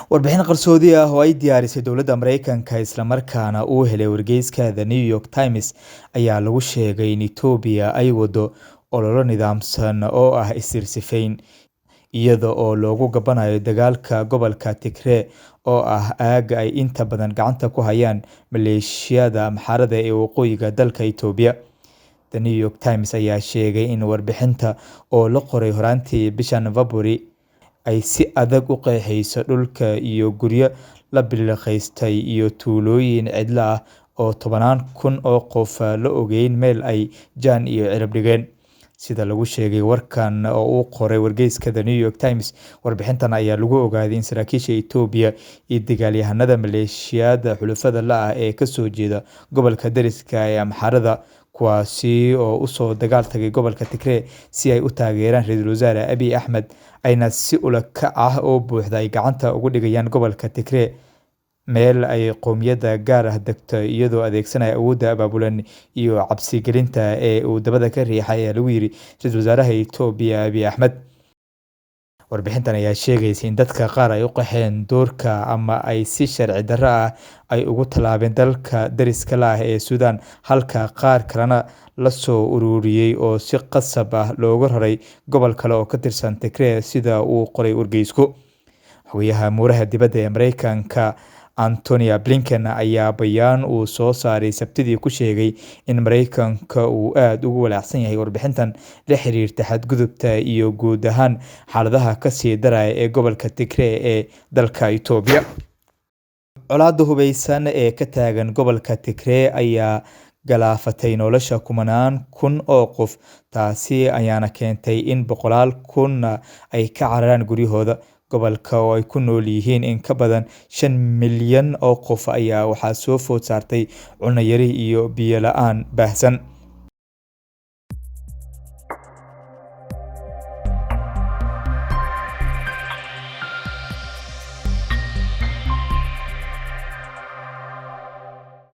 Warbixin qarsoodi ah oo ay diyaarisay dowladda Mareykanka isla markaana uu helay wargeyska The New York Times ayaa lagu sheegay in Itoobiya ay wado olole nidaamsan oo ah isirsifayn, iyada oo loogu gabanayo dagaalka gobolka Tigray oo ah aagga ay inta badan gacanta ku hayaan maleeshiyada Amxaarada ee waqooyiga dalka Itoobiya. The New York Times ayaa sheegay in warbixinta oo la qoray horaantii bishan February ay si adag u qeexayso dhulka iyo guryo la bilaqaystay iyo tuulooyin cidla ah oo tobanaan kun oo qof la ogeyn meel ay jaan iyo cirib dhigeen. Sida lagu sheegay warkan oo uu qoray wargeyska The New York Times, warbixintan ayaa lagu ogaaday in saraakiisha Itoobiya iyo dagaalyahanada maleeshiyada xulafada la ah ee ka soo jeeda gobolka deriska ee Amxaarada, kuwaasi oo u soo dagaal tagay gobolka Tigray si ay u taageeraan ra'iisul wasaare Abiy Ahmed, ayna si ula kac ah oo buuxda ay gacanta ugu dhigayaan gobolka Tigray, meel ay qowmiyadda gaar ah degto, iyadoo adeegsanaya awoodda abaabulan iyo cabsi gelinta ee uu dabada ka riixay, ayaa lagu yiri ra'iisul wasaaraha Itoobiya Abiy Ahmed. Warbixintan ayaa sheegaysa in dadka qaar ay u qaxeen duurka ama ay si sharci darro ah ay ugu tallaabeen dalka deriska la ah ee Suudaan, halka qaar kalena la soo ururiyay oo si qasab ah loogu raray gobol kale oo ka tirsan Tigray, sida uu qoray wargeysku. Xogayaha Amuuraha Dibadda ee Mareykanka Antony Blinken ayaa bayaan uu soo saaray Sabtidii ku sheegay in Mareykanka uu aad ugu walaacsan yahay warbixintan la xiriirta xadgudubka iyo guud ahaan xaaladaha ka sii daraya ee gobolka Tigray ee dalka Itoobiya. Colaadda hubeysan ee ka taagan gobolka Tigray ayaa galaafatay nolosha kumanaan kun oo qof, taasi ayaana keentay in boqolaal kun ay ka cararaan guryahooda. Gobolka oo ay ku nool yihiin in ka badan 5 milyan oo qof ayaa waxaa soo food saartay cunno yari iyo biyo la'aan baahsan.